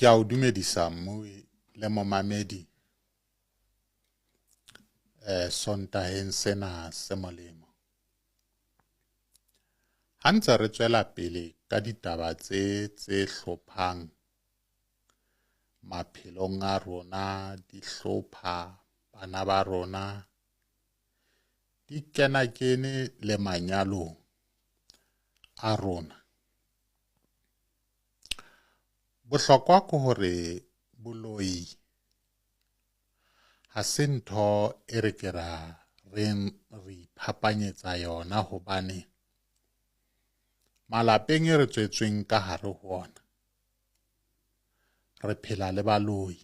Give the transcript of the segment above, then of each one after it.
Ke a o dumedisa mmui le momamedi eh Sontaheng sena se molemo. Ha ntse re tswela pele ka ditaba tse tse hlophang maphelong a rona, di hlopha bana ba rona, di kena kene le manyalong a rona. Bohlokwa ke hore boloi ha se ntho e re ke ra reng re iphapanyetsa yona hobane malapeng e re tswetsweng ka hare ho ona re phela le baloi.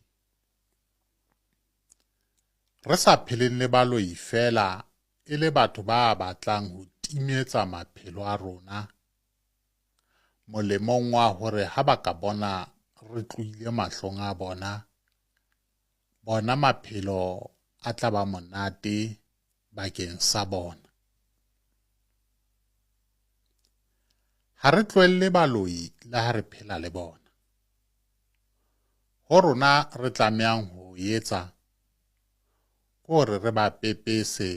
Re sa pheleng le baloi feela e le batho ba batlang ho timetsa maphelo a rona molemong wa hore ha ba ka bona re tlohile mahlong a bona, bona maphelo a tla ba monate bakeng sa bona. Ha re tlohelle baloi le ha re phela le bona. Ho rona re tlamehang ho etsa ke hore re ba pepese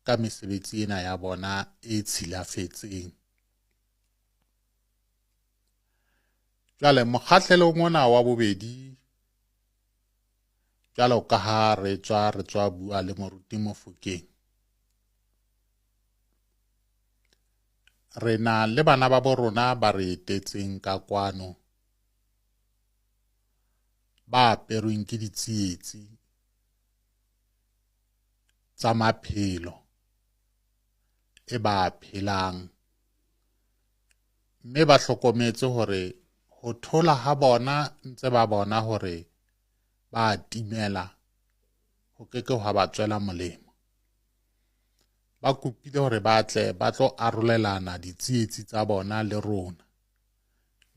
ka mesebetsi ena ya bona e tshilafetseng. Jwale mokgahlelong ona wa bobedi jwalo ka ha re tswa re tswa bua le moruti Mofokeng re na le bana ba bo rona ba re etetseng ka kwano ba aperweng ke ditsietsi tsa maphelo e ba phelang mme ba hlokometse hore ho thola ha bona ntse ba bona hore ba timela ho ke ke hwa ba tswela molemo. Ba kopile hore ba tle ba tlo arolelana ditsietsi tsa bona le rona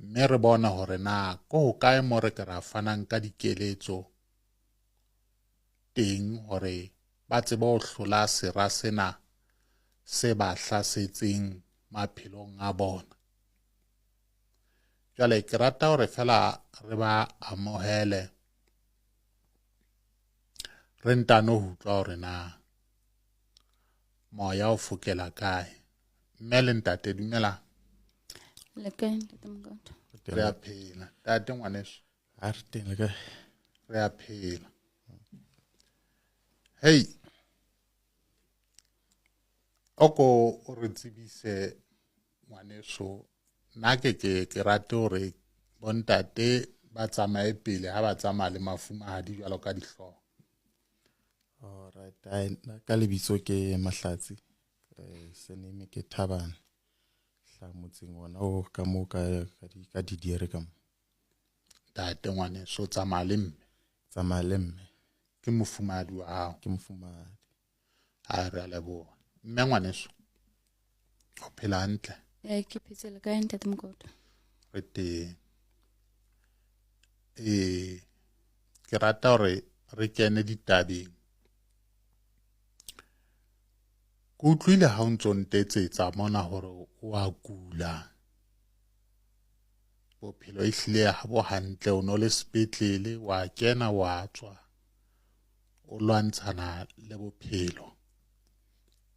mme re bone hore na ko hokae mo re ke ra fanang ka dikeletso teng hore ba tsebe ho hlola sera sena se ba hlasetseng maphelong a bona. Jwale ke rata hore fela re ba amohele re ntano ho utlwa hore na moya o fokela kae. Mme le ntate dumelang. Le kae ntate Mokoto? Re a phela. Ntate ngwaneso. A re teng le kae? Re a phela. Hey. Oko o re tsebise ngwaneso nna ke ke ke rate hore bontate ba tsamaye pele ha ba tsamaya le mafumahadi jwalo ka dihlooho. Alright, ai nna ka lebitso ke Mahlatsi. Eh, surname ke Thabane. Hla motseng ona o ka mo ka ka di ka didiere ka mo. Ntate ngwaneso tsamaya le mme. Tsamaya le mme. Ke mofumahadi wa hao. Ke mofumahadi. A re a leboha. Mme ngwaneso o phela hantle? Eh, ke phetse le kae ntate Mokoto? Re teng. Ee, ke rata hore re kene ditabeng. Ke utlwile ha o ntso ntetsetsa mona hore o a kula. Bophelo ehlile ha bo hantle o no le sepetlele wa kena wa tswa o lwantshana le bophelo.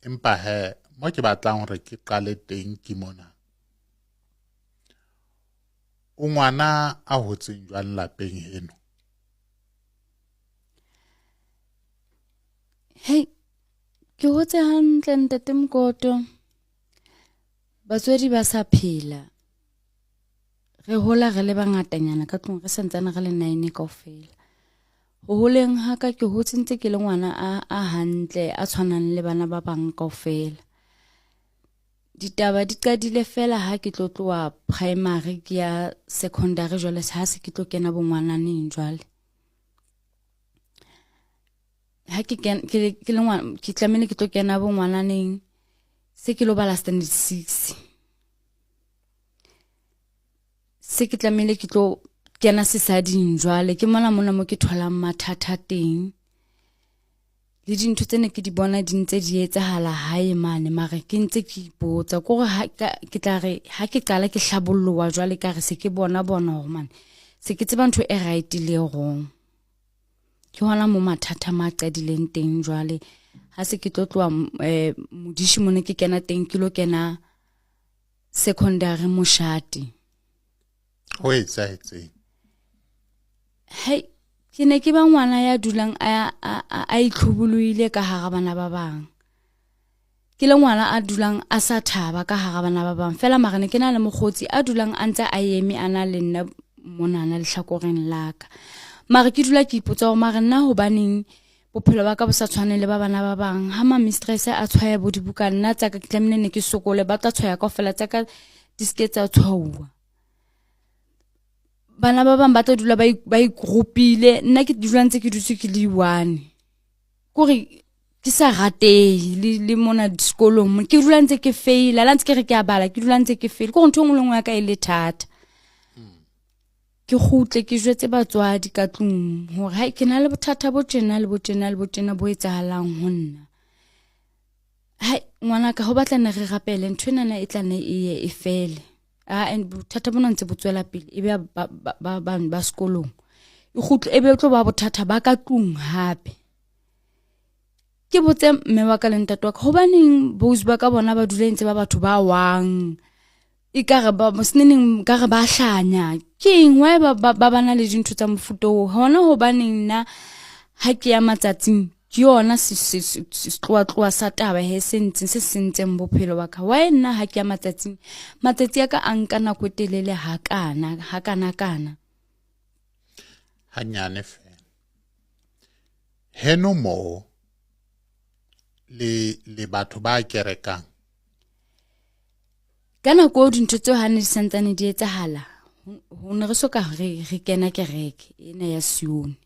Empa he mo ke batlang hore ke qale teng ke mona. O ngwana a hotseng jwang lapeng heno? Hei, ke hotse hantle ntate Mokoto. Batswadi ba sa phela. Re hola re le bangatanyana ka tlung re santsane re le nine kaofela. Ho holeng ha ka ke hotse ntse ke le ngwana a, a hantle a tshwanang le bana ba bang kaofela. Ditaba di qadile fela ha ke tlo tloha primary ke ya secondary jwale ha se ke tlo kena bongwananeng jwale. Ha ke ke ke le ngwana ke tlamehile ke tlo kena bongwananeng se ke lo bala standard 6. Se ke tlamehile ke tlo kena sesading jwale ke mona mona mo ke tholang mathata teng. Le dintho tse ne ke di bona di ntse di etsahala hae mane mare ke ntse ke ipotsa kore ke tla re ha ke qala ke hlabollowa jwale ka re se ke bona bona hore mane Se ke tseba ntho e right le e wrong. Ke hona mo mathata ma qadileng teng jwale. Ha se ke tlo tloha Modishi mone ke kena teng ke lo kena secondary Moshate. Ho etsahetseng? Hei, ke ne ke ba ngwana ya dulang a itlhobolohile ka hara bana ba bang. Ke le ngwana a dulang a sa thaba ka hara bana ba bang. Fela mara ne ke na le mokgotsi a dulang a ntse a eme a na le nna monana lehlakoreng la ka. Mara ke dula ke ipotsa hore mara nna hobaneng bophelo ba ka bo sa tshwane le ba bana ba bang. Ha ma mistress a tshwaya bo dibuka nna tsa ka ke tlamehile ne ke sokole, ba tla tshwaya kaofela tsa ka di seke tsa tshwauwa. Bana ba bang ba tla dula ba igroupile, nna ke dula ntse ke dutse ke le one. Kore ke sa ratehe le mona sekolong, ke dula ntse ke faila, la ntse ke re ke a bala, ke dula ntse ke faila. Kore ntho e nngwe le nngwe ya ka e le thata. Ke kgutle ke jwetse batswadi ka tlung hore hai ke na le bothata bo tjena le bo tjena le bo tjena bo etsahalang ho nna. Hai ngwanaka, ho batla ne re rapele ntho enana e tla ne e ye e fele. And bothata bona ntse bo tswela pele e be ba sekolong. E kgutle e be tlo ba bothata ba ka tlung hape. Ke botse mme wa ka le ntate wa ka, hobaneng bousi ba ka bona ba dula ntse ba batho ba wang, ekare ba seneneng ka re ba hlanya. Ke eng why ba bana le dintho tsa mofuta oo? Hona hobaneng nna ha ke ya matsatsing ke yona setloatloa sa taba he se ntseng se sentseng bophelo ba ka. Why nna ha ke ya matsatsing, matsatsi a ka a nka nako e telele hakana, hakana kana. Hanyane fela. Heno moo le batho ba kerekang. Ka nako eo dintho tseo ha ne di santsane di etsahala, ho ne re soka re kena kereke ena ya Sione.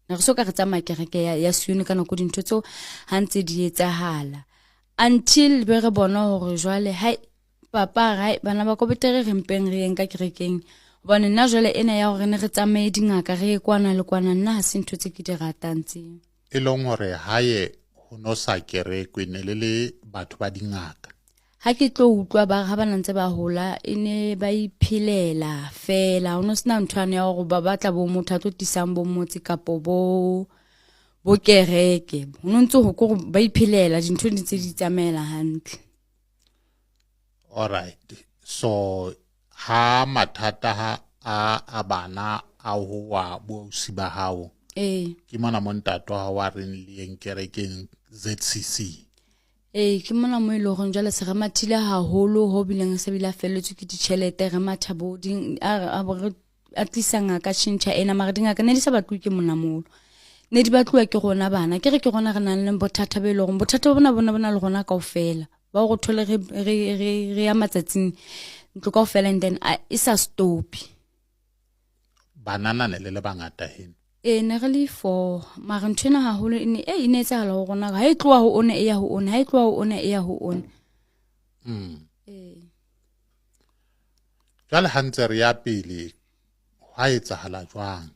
Ne re soka re tsamaya kereke ya Sione ka nako dintho tseo ha ntse di etsahala. Until be re bona hore jwale hai papa hai bana ba ko betere re mpeng re yeng ka kerekeng. Hobane nna jwale ena ya hore ne re tsamaye dingaka re ye kwana le kwana, nna ha se ntho tse ke di ratang tseo. E leng hore hae ho no sa kerekwe, ne le le batho ba dingaka. Ha ke tlo utlwa ba ha ba ntse ba hola e ne ba iphelela fela, ho no sena ntho yane ya hore ba batla bo motho a tlo tisang bo motse kapo bo kereke. Ho no ntse ho kore ba iphelela, dintho di ntse di tsamaela hantle. All right. So ha mathata ha a bana a hoa boausi ba hao. Ke mona mo ntate wa hao a reng le yeng kerekeng ZCC. Ke mona mo e leng hore jwale se re mathile haholo ho bileng se bile a felletswe ke ditjhelete, re matha bo ding, a bo re a tlisa ngaka tjhentjha ena, mara dingaka ne di sa batluwe ke monamolo, ne di batluwa ke rona bana. Ke re ke rona re nang le bothata bo e leng hore bothata bona bona bona le rona kaofela. Ba go thole re ya matsatsing ntlo kaofela and then e sa stope. Banana ne le le bangata heno? Ne re le 4, mara ntho ena haholo e ne, e ne etsahala ho rona. Ha e tloha ho ona e ya ho ona, ha e tloha ho ona e ya ho ona. Jwale ha ntse re ya pele, hwa etsahala jwang?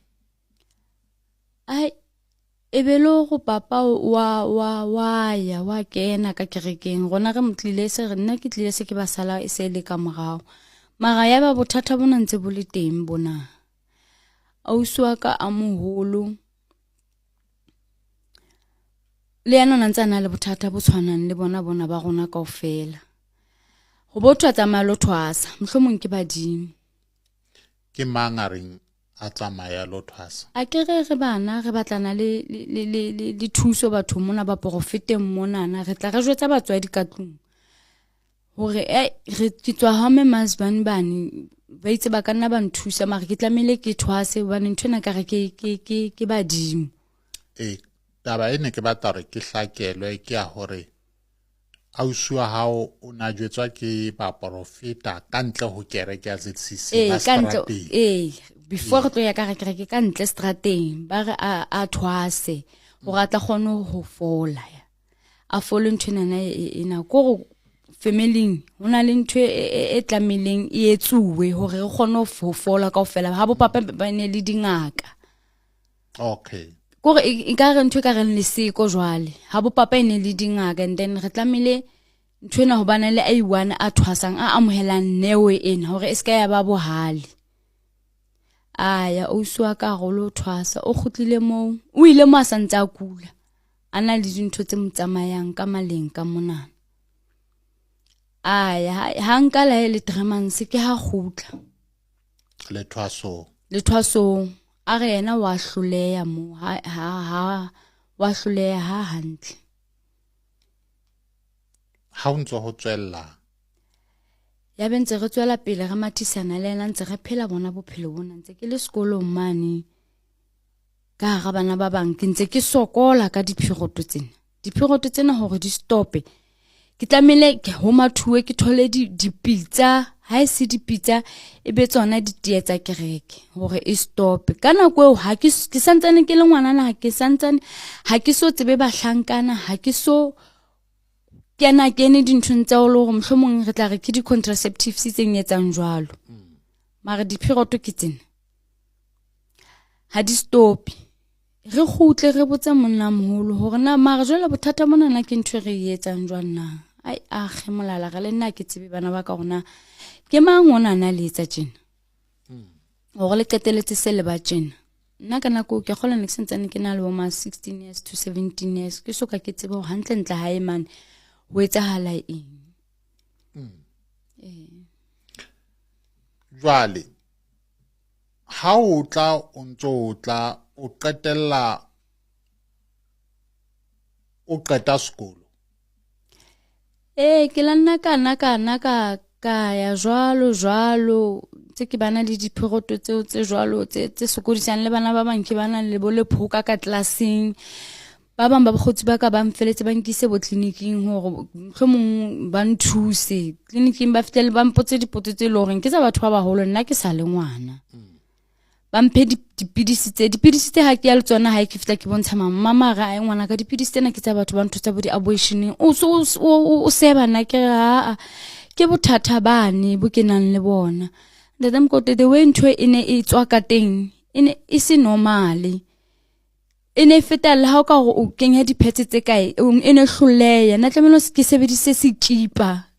Ai, e be le go papa wa ya, wa kena ka kerekeng. Rona re mo tlile se re, nna ke tlile se ke ba sala e se le ka morao. Mara ya ba bothata bona ntse bo le teng bona. Ausi wa ka a moholo le yena o na ntse a na le bothata bo tshwanang le bona bona ba rona kaofela. Ho bo thwe a tsamaya lo thwasa, mohlomong ke badimo. Ke mang a reng a tsamaya lo thwasa? A ke re re bana re batlana le thuso batho mona ba porofeteng monana, re tla re jwetsa batswadi ka tlung hore re ke tswa ha mme Masbane bane ba itse ba ka nna ba nthusa, mara ke tlamehile ke thwase hobane ntho ena ka re ke badimo. Taba e ne ke batla hore ke hlakelwe ke ya hore ausi wa hao o na jwetswa ke baporofeta ka ntle ho kereke ya ZCC ba ka ntle, strateng. Before re tlo ya ka kereke ka ntle strateng, ba re a thwase hore a tla kgone ho fola. A fole ntho enana ena. Ko familing ho na le ntho e tlamehileng e etsuwe hore re kgone ho fola kaofela. Ha bo papa ba ne le dingaka. Kore e ka re ntho e ka reng leseko jwale. Ha bo papa e ne le dingaka, and then re tlamehile ntho ena hobane le a i-one a thwasang, a amohelang neo ena hore e se ka ya ba bohale. A ya ausi wa ka a lo thwasa, o kgutlile moo, o ile mo a sa ntse a kula, a na le dintho tse mo tsamayang ka maleng ka monana. A ya ha nka la e le 3 months ke ha kgutla. Lethwasong. Lethwasong. A re yena wa hloleha mo, ha ha ha wa hloleha ha hantle. Ha o ntse ho tswella. Ya be ntse re tswela pele re mathisana le yena, ntse re phela bona bophelo bona, ntse ke le sekolong mane ka hara bana ba bang, ke ntse ke sokola ka diphiroto tsena. Diphiroto tsena hore di stope, ke tlamehile ho mathuwe ke thole dipitsa, ha e se dipitsa e be tsona ditee tsa kereke hore e stope. Ka nako eo ha ke santsane ke le ngwanana, ha ke santsane, ha ke so tsebe bahlankana, ha ke so kena kene dinthong tsa o le hore mohlomong re tla re ke di-contraceptives tse etsang jwalo. Mara diphiroto ke tsena ha di stope. Re kgutle re botse monna moholo hore na mara jwale bothata mona na ke ntho e re e etsang jwang na. Ai a kge molala re le nna ke tsebe bana ba ka hore na ke mang ona na le etsa tjena hore le qeteletse se le ba tjena. Nna ka nako ke kgolwa ne ke santsane ke na le bo ma 16 years to 17 years, ke soka ke tsebe hore hantlentle hae mane ho etsahala eng. Jwale ha o tla o ntso o tla o qetella o qeta sekolo. Ee, ke la nna ka nna ka nna ka ka ya jwalo jwalo, tse ke bana le diphiroto tseo tse jwalo tse sokodisang le bana ba bang, ke bana le bo lephoka ka tlelaseng. Ba bang ba bakgotsi ba ka ba mfeletse ba nkise bo tleliniking hore mohlomong ba nthuse. Tleliniking ba fihlele ba mpotse dipotso tse leng hore ke tsa batho ba baholo, nna ke sa le ngwana. Ba mphe dipidisi tse, dipidisi tse ha ke ya le tsona hae ke fihla ke bontsha mama, mama a re, ai ngwana ka dipidisi tsena ke tsa batho ba ntho tsa bo di-abortioneng. O so, o seba nna ke re, aa, ke bothata bane bo ke nang le bona. Ntate Mokoto, the way ntho e ne e tswa ka teng, e ne e se normale. E ne e feta le ha o ka hore o kenya diphetse tse kae, e ne hloleha. Nna tlamehile ke sebedise sekipa.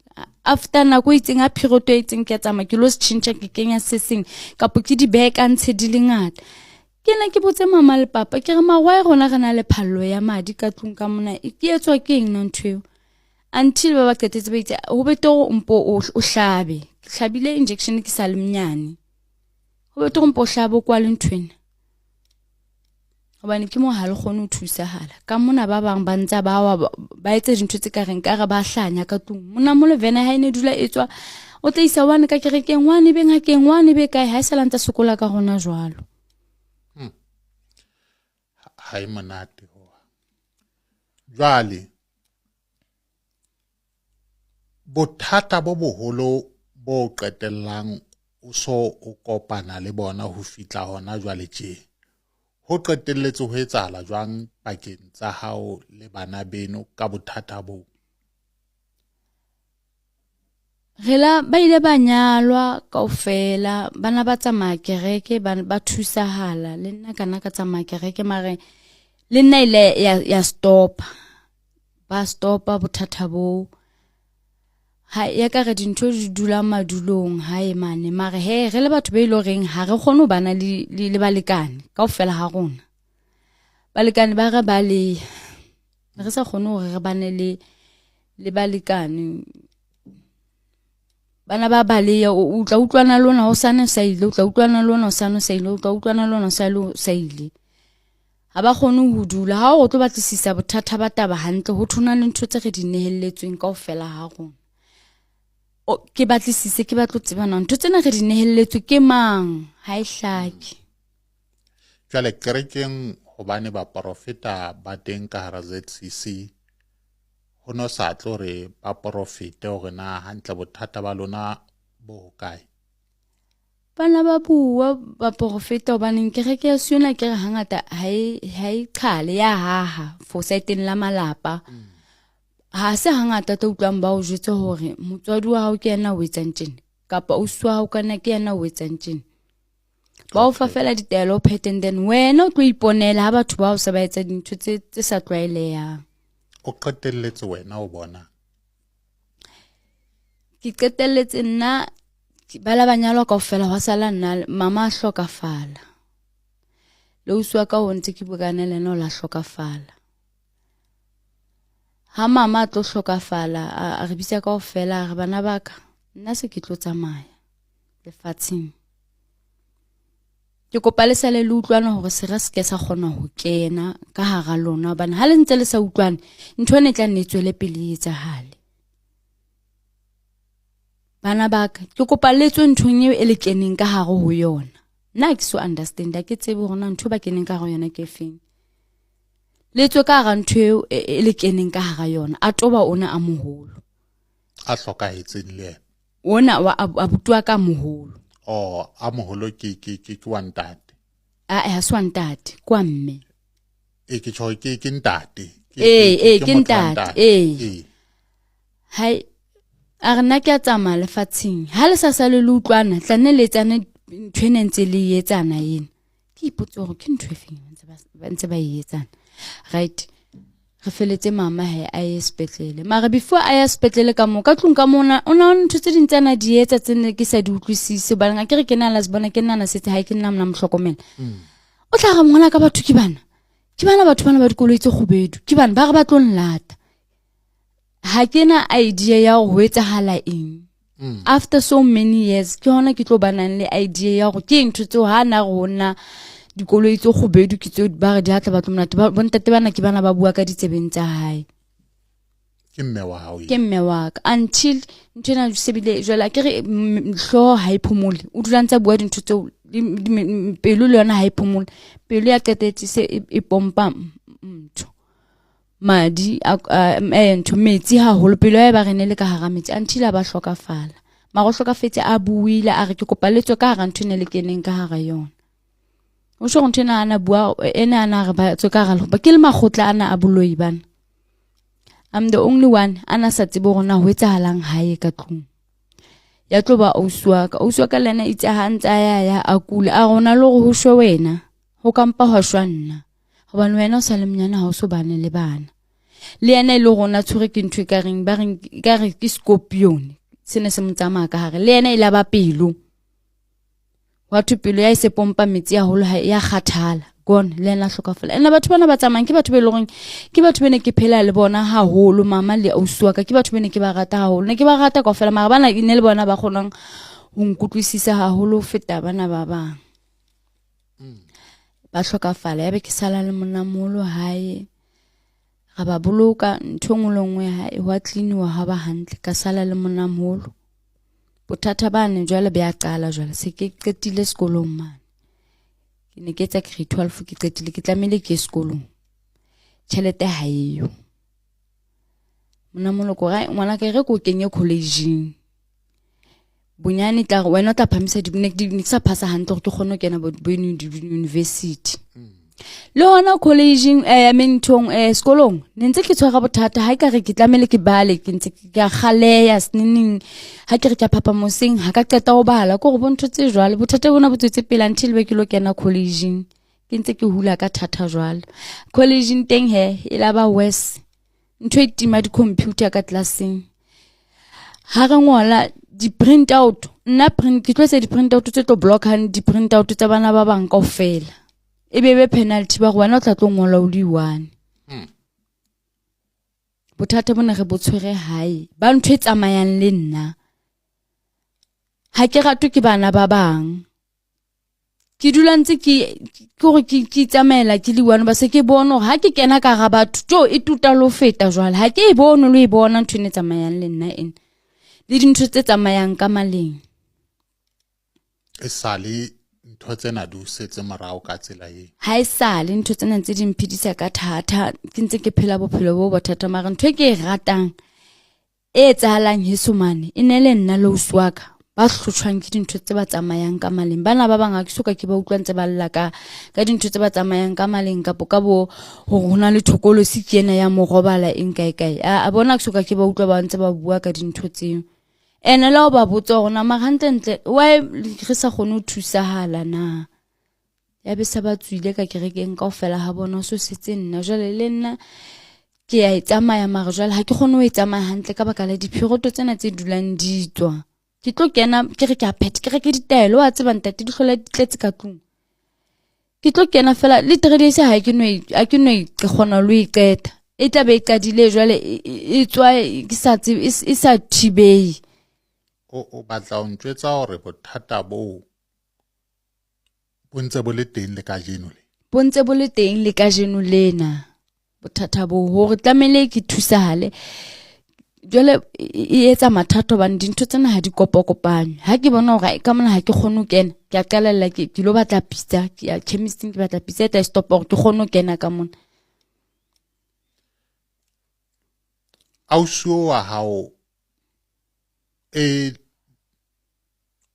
After nako e itseng, ha period e itseng, ke a tsamaya ke lo se tjhentjha, ke kenya se seng, kapa ke di bekantshe di le ngata. Ke ne ke botse mama le papa, ke re mara why rona re na le phallo ya madi ka tlung ka mona, ke etswa ke eng na ntho eo? Until ba ba qetetse ba itse, ho betere o mpo o hlabe. Ke hlabile injection ke sa le monyane. Ho betere o mpo o hlabe o kwale nthwena. Hobane ke mo ha le kgone ho thusahala. Ka mona ba bang ba ntsa ba wa, ba etsa dintho tse ka reng ka re ba hlanya ka tlung. Monna molo vena ha e ne dula e tswa, o tla isa wane ka kerekeng, wane be ngakeng, wane be kae, ha e sa ntsa sokola ka rona jwalo. Ha e monate ho. Jwale bothata bo boholo bo qetellang o so o kopana le bona ho fihla hona jwale tje, ho qetelletse ho etsahala jwang pakeng tsa hao le bana beno ka bothata bo? Re la ba ile ba nyalwa kaofela, bana ba tsamaya kereke, ba thusahala. Le nna ka nna ka tsamaya kereke, mare le nna ile ya stopa. Ba stopa bothata boo. Ha ya ka re dintho di dula madulong hae mane, mare he re le batho ba ile horeng ha re kgone ho bana le balekane kaofela ha rona. Balekane ba re ba le re sa kgone hore re bane le balekane. Bana ba baleya, o tla utlwana le ona hosane o sa ile, o tla utlwana le ona hosane o sa ile, o tla utlwana le ona hosane o sa ile. Ha ba kgone ho dula. Ha o tlo batlisisa bothata ba taba hantle, ho thona le ntho tse re di nehelletsweng kaofela ha rona. Ke batlisise, ke batlo tseba na ntho tsena re di nehelletswe ke mang, ha e hlake. Jwale kerekeng hobane baporofeta ba teng ka hara ZCC, ho no sa tlo re ba porofete hore na hantle bothata ba lona bo hokae? Bana ba bua baporofeta hobaneng kereke ya Siona ke re hangata ha e qhale ya haha for saeteng la malapa. Ha se hangata tla utlwang ba o jwetse hore motswadi wa hao ke yena o etsang tjena, kapa ausi wa hao kana ke yena o etsang tjena. Ba o fa fela ditaelo o phethe, and then wena o tlo iponela ha batho bao se ba etsa dintho tse sa tlwaelehang. O qetelletse wena o bona? Ke qetelletse nna Ba la ba nyalwa kaofela, hwa sala nna, mama a hlokafala. Le ausi wa ka o ntse ke bua ka yena le yena o la hlokafala. Ha mama a tlo hlokafala, a re bitsa kaofela, a re bana ba ka, nna se ke tlo tsamaya lefatsheng. Ke kopa le sale le utlwana hore sera se ke sa kgona ho kena ka hara lona, hobane ha le ntse le sa utlwane, ntho ena e tla nne e tswele pele e etsahale. Bana ba ka, ke kopa le tswe nthong eo e le keneng ka hare ho yona. Nna ha ke so understand, ha ke tsebe hore na ntho ba keneng ka hare ho yona ke efeng. Le tswe ka hara ntho eo e le keneng ka hara yona. A toba ona a moholo. A hlokahetseng le yena. Ona wa abuti wa ka moholo. Oh, a moholo ke ke ke ke wa ntate. A ha se wa ntate, ke wa mme. E ke tjho ke ke ntate. Ee, ee, ke ntate. Ee. Hai, a re nna ke a tsamaya lefatsheng. Ha le sa sale le utlwana, tla nne le etsane ntho e ne ntse le e etsana ena. Ke ipotse hore ke ntho e feng ba ntse ba e etsana. Right. Re feletse mama he a ye sepetlele. Mara before a ya sepetlele ka moo, ka tlung ka mona, o na ntho tse ding tse a na di etsa tse ne ke sa di utlwisise. Hobane ha ke re ke na la se bona, ke nna na setse hae, ke nna mona mo hlokomela. O tla re ngwana ka batho ke bana. Ke bana batho bana ba dikoloi tse kgubedu. Ke bana ba re ba tlo nlata. Ha ke na idea ya hore ho etsahala eng. After so many years, ke hona ke tlo ba nang le idea ya hore ke eng ntho tseo ha na re ho nna dikoloi tse kgubedu ke tseo ba re di atla ba tlo monate. Bontate bana ke bana ba bua ka ditsebeng tsa hae. Ke mme wa hao Ke mme wa ka. Until ntho ena se bile jwale a ke re hlooho ha e phomole. O dula ntse a bua dintho tseo, pelo le yona ha e phomole. Pelo ya qetetse se e pompa ntho. Madi a, a, ntho metsi haholo, pelo ya ba re ne le ka hara metsi until a ba hlokafala. Mara o hlokafetse a buile a re ke kopa le tswe ka hara ntho ene le keneng ka hara yona. O tjho ntho ena ana bua ena ana re ba tswe ka hara ba ke le makgotla ana a boloi bana. I'm the only one ana sa tsebe hore na ho etsahalang hae ka tlung. Ya tlo ba ausi wa ka. Ausi wa ka le yena itse ha ntse a ya ya a kula, a re o na le hore ho shwe wena, ho ka mpa hwa shwa nna. Hobane wena o sa le monyane ha o so bane le bana. Le yena e le hore o na tshwerwe ke ntho e ka reng, ba reng, e ka re ke scorpion. Se ne se mo tsamaya ka hare. Le yena e la ba pelo. Wa thwe pelo ya e se pompa metsi haholo ha ya kgathala. Gone, le yena a hlokafala. Ene batho bana ba tsamayang ke batho be e leng hore ke batho be ne ke phela le bona haholo, mama le ausi wa ka, ke batho be ne ke ba rata haholo. Ne ke ba rata kaofela, mara bana e ne le bona ba kgonang ho nkutlwisisa haholo ho feta bana ba bang. Ba hlokafala, ya be ke sala le monnamoholo hae. Ra ba boloka, ntho e nngwe le nngwe hae, hwa clean-iwa ha ba hantle, ka sala le monnamoholo. Bothata bane jwale be a qala jwale, se ke qetile sekolong mane. Ke ne ke etsa grade 12, ke qetile, ke tlamehile ke ye sekolong. Tjhelete ha eyo. Monnamoholo ko re, ngwana ka e re ko kenye college-ing. Bonyane tla re wena o tla phamisa di, ne ke sa phasa hantle hore ke kgone ho kena bo university. Le hona college-ing, I mean, nthong, sekolong, ne ntse ke tshwara bothata, ha ekare ke tlamehile ke bale, ke ntse ke a kgaleya seneneng, ha ke re ke a phapha moseng, ha ka qeta ho bala, ke hore bo ntho tse jwalo, bothata bona bo tswetse pele until be ke lo kena college-ing. Ke ntse ke hula ka thata jwalo. College-ing teng he, e la ba worse. Ntho e tima di-computer ka classeng. Ha re ngola di-print out, nna print, ke tlo etsa di-print out tse tlo blockang di-print out tsa bana ba bang kaofela. E be be penalty ba re wena o tla tlo ngola o le one. Bothata bona re bo tshwere hae, ba ntho e tsamayang le nna. Ha ke ratwe ke bana ba bang. Ke dula ntse ke, ke hore ke, ke itsamaela ke le one, ba se ke bone hore ha ke kena ka hara batho, tjo, e tuta le ho feta jwale. Ha ke e bone le e bona ntho e tsamayang le nna ena. Le dintho tse tsamayang ka maleng. E sale ntho tsena di o setse morao ka tsela e. Ha e sale ntho tsena ntse di mphedisa ka thata, ke ntse ke phela bophelo bo bothata, mara ntho e ke e ratang e etsahalang heso mane e ne le nna le ausi wa ka ba hlotjhwang ke dintho tse ba tsamayang ka maleng. Bana ba bang ha ke soka ke ba utlwa ntse ba lla ka dintho tse ba tsamayang ka maleng, kapo ka bo hore ho na le thokolosi ke ena ya mo robala eng kae kae. A bona ke soka ke ba utlwa ba ntse ba bua ka dintho tseo. Ene le ha o ba botsa hore na mara hantlentle why re sa kgone ho thusahala na? Ya be se ba tswile ka kerekeng kaofela ha bona, ho so setse nna. Jwale le nna ke a e tsamaya, mara jwale ha ke kgone ho e tsamaya hantle ka baka la diphiroto tsena tse dulang di tswa. Ke tlo kena ke re ke a phetha, ke reke ditaelo, wa tseba ntate di hlola di tletse ka tlung. Ke tlo kena fela le 3 days ha ke no ha ke no ke kgona lo e qeta. E tla be e qadile jwale e tswa ke sa tsebe e sa thibei. O batla o ntjwetsa hore bothata boo bo ntse bo le teng le kajeno le? Bo ntse bo le teng le kajeno lena. Bothata bo hore tlamehile ke thusahale. Jwale e etsa mathata hobane dintho tsena ha di kopakopanywe. Ha ke bona hore ka mona ha ke kgone ho kena, ke a qalella ke lo batla pitsa, ke ya chemisting ke batla pitsa e tla stopa hore ke kgone ho kena ka mona. Ausi wa hao e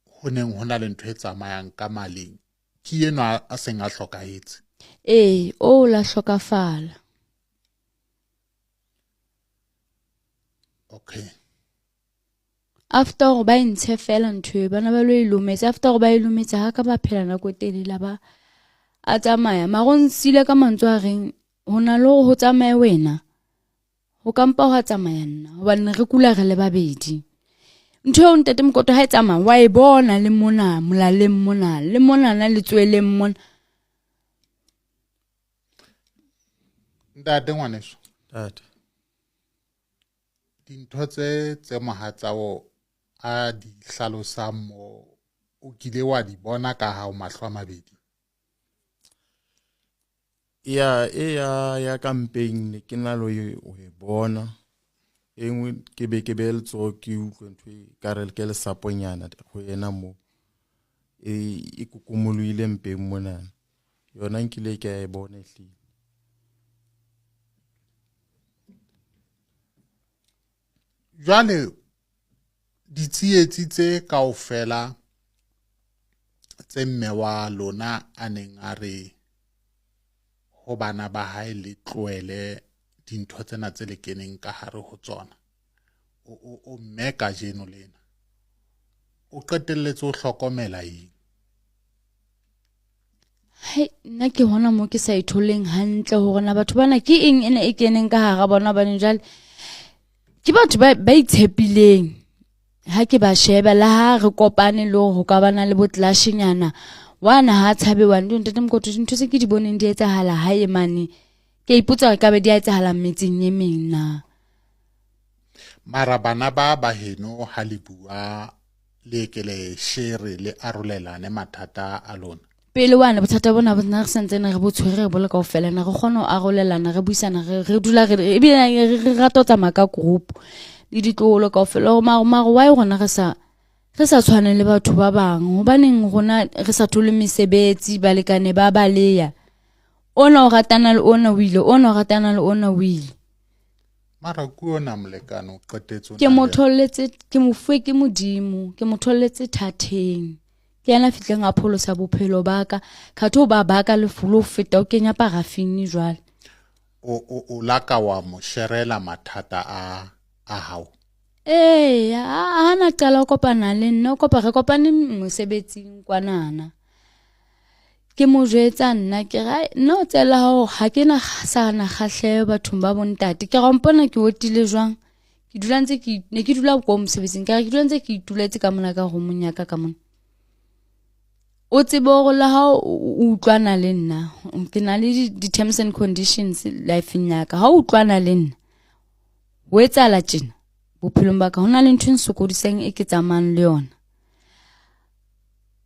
ho neng ho na le ntho e tsamayang ka maleng ke enwa a seng a hlokahetse? Ee, o la hlokafala. Okay. After hore ba e ntshe fela ntho eo, bana ba lo e lometse. After hore ba e lometse ha ka ba phela nako e telele ba a tsamaya. Mara o nsile ka mantswe a reng ho na le hore ho tsamaye wena, ho ka mpa hwa tsamaya nna hobane re kula re le babedi. Ntho eo ntate Mokoto ha e tsamaya wa e bona le mona molaleng mona le monana letsweleng mona. Ntate ngwaneso. Ntate. Dintho tse tse mohatsao a di hlalosang mo o kile wa di bona ka hao mahlo a mabedi? Ya e ya ya ka mpeng ne ke na lo e bona. E nngwe ke be ke be letsoho ke utlwe ntho e ka re ke lesaponyana ho yena mo. E e kukumoloile mpeng mona. Yona nkile ke a e bona ehlile. Jwale ditsietsi tse kaofela tse mme wa lona a neng a re ho bana ba hae le tlohele dintho tsena tse le keneng ka hare ho tsona. O mme kajeno lena. O qetelletse o hlokomela eng? Hai, nna ke hona mo ke sa itholeng hantle hore na batho bana ke eng ena e keneng ka hara bona hobane jwale ke batho ba itshepileng. Ha ke ba sheba le ha re kopane le hore ho ka bana le bo clash-nyana, wana ha tshabe wa ntate Mokoto dintho tse ke di boneng di etsahala hae mane. Ke a ipotsa hore kabe di a etsahala metseng e meng na. Mara bana ba ba heno ha le bua le ke le shere le arolelane mathata a lona. Pele wane bothata bona bo nna re santsane re bo tshwere re bole kaofela na re kgone ho arolelana re buisana re dula re ebile re rata ho tsamaya ka group le ditloholo kaofela hore mara why rona re sa tshwane le batho ba bang hobaneng rona re sa thole mesebetsi balekane ba baleya ona o ratana le ona o ile ona o ratana le ona o ile. Mara ke ona molekane o qetetse ke mo tholletse ke mo fuwe ke Modimo ke mo tholletse thatheng. Ke yena fihleng a pholosa bophelo ba ka khatho ba baka lefu lo feta o kenya parafini jwale. O laka wa mo sherela mathata a hao? Ee, ha na qala ho kopana le nna, kopa re kopane mosebetsing kwanana. Ke mo jwetsa nna ke ra nna o tsela hao ha ke na sana kgahleho bathong ba bontate. Ke ra mpona ke otile jwang? Ke dula ntse ke ne ke dula ko mosebetsing, ke re ke dula ntse ke ituletse ka mona ka roomong ya ka ka mona. O tsebe hore le ha o utlwana le nna, ke na le di-terms and conditions life-eng ya ka. Ha o utlwana le nna, ho etsahala tjena bophelong ba ka, ho na le ntho e nsokodisang e ke tsamayang le yona.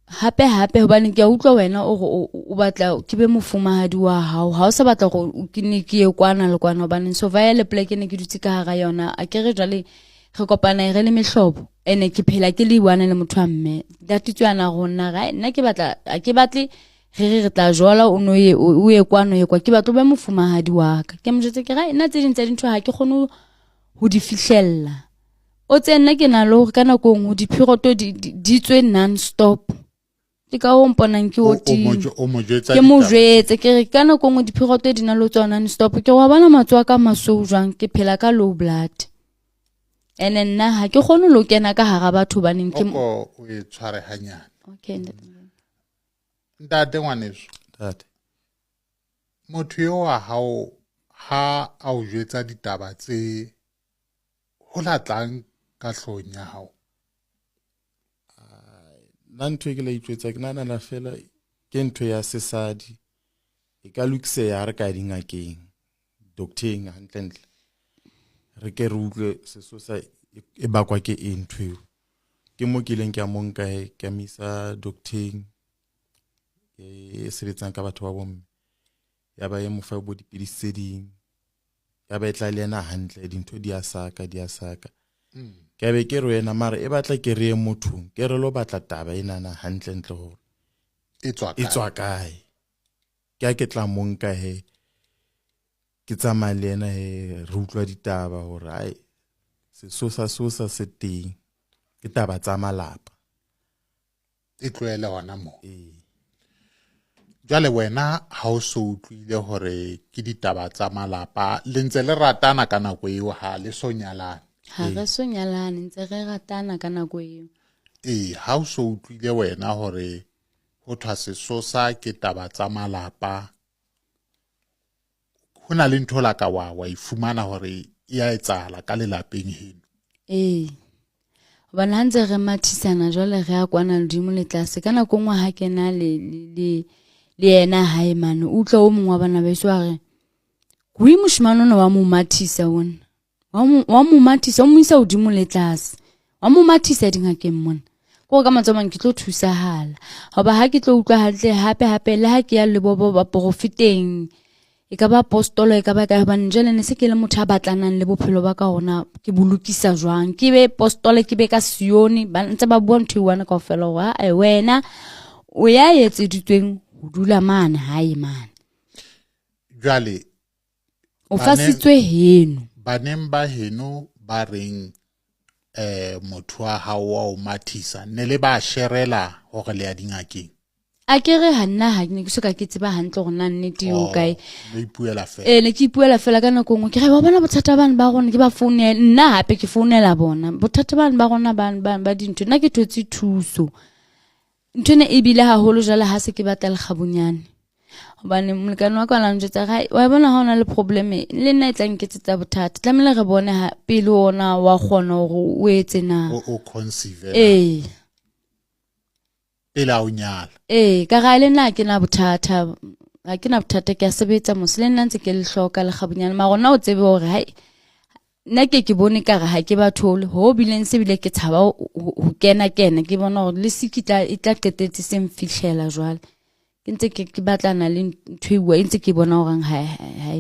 Hape hape hobane ke a utlwa wena o re o batla ke be mofumahadi wa hao, ha o sa batla hore ke ne ke ye kwana le kwana hobane so via le pleke ne ke dutse ka hara yona. A ke re jwale re kopana re le mehlobo ene ke phela ke le one le motho wa mme. Ntate tswana rona ra nna ke batla a ke batle re re re tla jola o no ye o ye kwano ye kwa ke batla o be mofumahadi wa ka. Ke mo jwetse ke ra nna tse ding tsa dintho ha ke kgone ho di fihlella. O tse nna ke na le hore ka nako e nngwe diphiroto di tswe non stop. Ke ka ho mponang ke otile. Ke mo jwetse ke re ka nako e nngwe diphiroto di na le ho tswa non stop. Ke wa bona matsoho a ka masweu jwang ke phela ka low blood. Ene nna ha ke kgone lo kena ka hara batho baneng ke o e tshware hanyane. Okay ntate. Ntate ngwaneso. Ntate. Motho eo wa hao ha a o jwetsa ditaba tse ho latlang ka hloohong ya hao. Nna ntho e ke la itjwetsa ke nahana fela ke ntho ya sesadi e ka lokiseha ha re ka ya dingakeng docteng hantlentle re ke re utlwe sesosa e bakwa ke eng ntho eo. Ke mo ke ileng ke a mo nka he ke a mo isa docteng e sebetsang ka batho ba bomme ya ba e mo fa bo dipidisi tse ding ya ba e tla le yena hantle dintho di a saka di a saka. Ke be ke re wena mara e batla ke re ye mothong ke re lo batla taba enana hantle ntle gore e tswa e tswa kae. Ke a ke tla mo nka he ke tsamaya le yena he re utlwa ditaba hore ai sesosa sosa se teng ke taba tsa malapa e tlohele hona moo. Jwale wena ha o so utlwile hore ke ditaba tsa malapa le ntse le ratana ka nako eo ha le so nyalane? Ha re so nyalane, ntse re ratana ka nako eo. Ee, ha o so utlwile wena hore ho thwa sesosa ke taba tsa malapa, ho na le ntho la ka wa e fumana hore e a etsahala ka lelapeng heno? Ee, hobane ha ntse re mathisana jwale re ya kwana hodimo le tlase. Ka nako nngwe ha kena le yena hae mane, o utlwa o mongwe wa bana beso a re, "Wi moshemane ona wa mo mathisa ona. Wa mo mathisa, o mo isa hodimo le tlase. Wa mo mathisa dingakeng mona." Ko ka matsoho a mang ke tlo thusahala. Hoba ha ke tlo utlwa hantle hape hape le ha ke ya le bo ba profeteng, e ka ba apostolo, e ka ba kae, hobane jwale ne se ke le motho a batlanang le bophelo ba ka hona ke bo lokisa jwang. Ke be apostolo, ke be ka Sione, ba ntse ba bua ntho e one kaofela hore ha wena o ya etseditsweng ho dula mane hae mane. Jwale o fasitswe heno. Baneng ba heno ba reng motho wa hao wa o mathisa ne le ba sherela hore le ya dingakeng? A ke re ha nna ha ne ke soka ke tseba hantle hore na nnete eo kae. Le ipuela fela. Ee, ne ke ipuela fela ka nako nngwe. Ke re wa bona bothata bane ba rona, ke ba founela nna hape ke founela bona. Bothata bane ba rona ba dintho. Nna ke thotse thuso. Ntho ena e bile haholo jwale ha se ke batla lekgabunyane. Hobane molekane wa ka o la njwetsa re, wa bona ha ona le problem le nna e tla nketsetsa bothata. Tlamehile re bone ha pele ona wa kgona hore o etse na. O conceive. Ee. Pele a o nyala. Ee, ka ra le nna ha ke na bothata. Ha ke na bothata, ke a sebetsa mose le nna ntse ke le hloka lekgabunyane. Mara ona o tsebe hore hai nna ke bone ka re ha ke ba thole ho bileng se bile ke tshaba ho kena kena ke bona hore le siki e tla qetetse se mfihlela jwale. Ke ntse ke batlana le ntho e bua, e ntse ke bona hore ha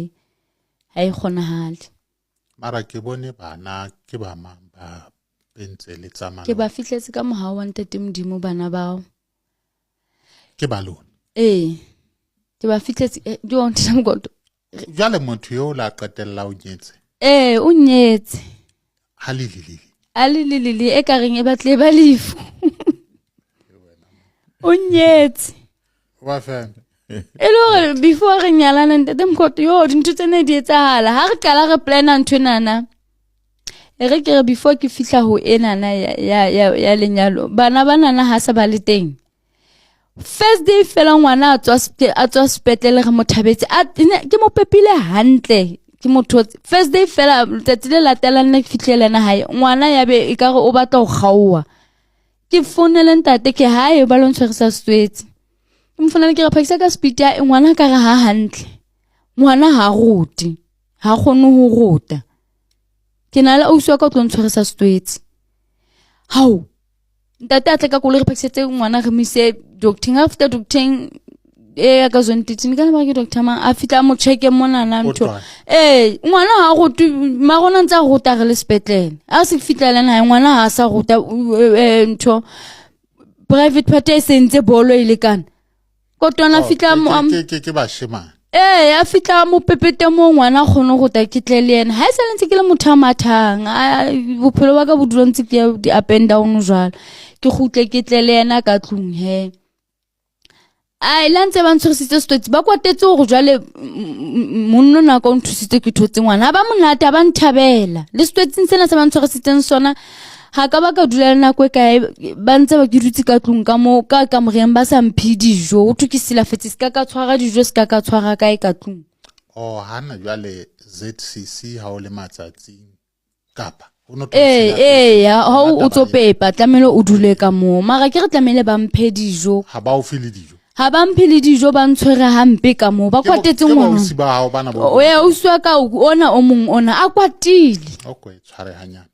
e kgonahale. Mara ke bone bana ke ba mang ba ntse le tsamaya? Ke ba fihletse ka mohau wa Ntate Modimo bana bao. Ke ba lona? Ee, ke ba fihletse, ke wa Ntate Mokoto. Jwale motho eo la qetella o nyetse? Ee, o nyetse. Ha le le le. A le le le le, e ka reng e batle ba lefu. O nyetse. Wa fela. E le hore before re nyalana Ntate Mokoto, yo dintho tsena di etsahala. Ha re qala re plana ntho enana, e re ke re before ke fihla ho enana ya lenyalo, bana ba nana ha se ba le teng. First day fela ngwana a tswa sepetlele re mo thabetse. Ke mo pepile hantle, ke mo thotse. First day fela letsatsi le latelang nna ke fihlele yena hae, ngwana ya be ekare o batla ho kgaoha. Ke founele ntate ke hae ba lo ntshwarisa setswetse. Ke mo founele ke re phakisa ka speed ya ngwana ka re ha hantle. Ngwana ha rote, ha kgone ho rota. Ke na le ausi wa ka o tlo ntshwarisa setswetse. Hao, ntate a tle ka koloi re phakisetse ngwana re mo ise docteng. Ha fihla docteng e ya ka Zwentithini, ka lebaka ke doctor mang a fihla a mo check-e monana ntho. Ee, ngwana ha rote, mara ona ntse a rota re le sepetlele. A se fihla le yena hae, ngwana ha a sa rota, ntho. Private part e sentse bolo e lekana. Kodwa a fihla mo, Ke bashemane. Ee, a fihla mo pepete mo ngwana a kgone go ta ke tle le yena. Ha e sale ntse ke le motho a mathang, bophelo ba ka bo dula ntse ke ya di up and down jwalo. Ke kgutle ke tle le yena ka tlung he. Ai, la ntse ba ntshwarisitse setotsi, ba kwatetse hore jwale monno na ka o nthusitse ke thotse ngwana. Ha ba monate, ha ba nthabela. Le setotsing sena se ba ntshwarisitseng sona, ha ka ba ka dula le nako e kae, ba ntse ba ke dutse ka tlung ka mo, ka kamoreng ba sa mphe dijo. Ho thwe ke silafetse, se ka ka tshwara dijo, se ka ka tshwara kae ka tlung. Oh, hana jwale ZCC ha o le matsatsing kapa? Ee, ee, ha o tso pepa tlamehile o dule ka moo mara ke re tlamehile ba mphe dijo. Ha ba o fe le dijo. Ha ba mphe le dijo ba ntshwere hampe ka moo ba kwatetse ngwana. Ke ba hao bana bo. Ee, ausi wa ka ona o mong ona a kwatile. O ko e tshware hanyane.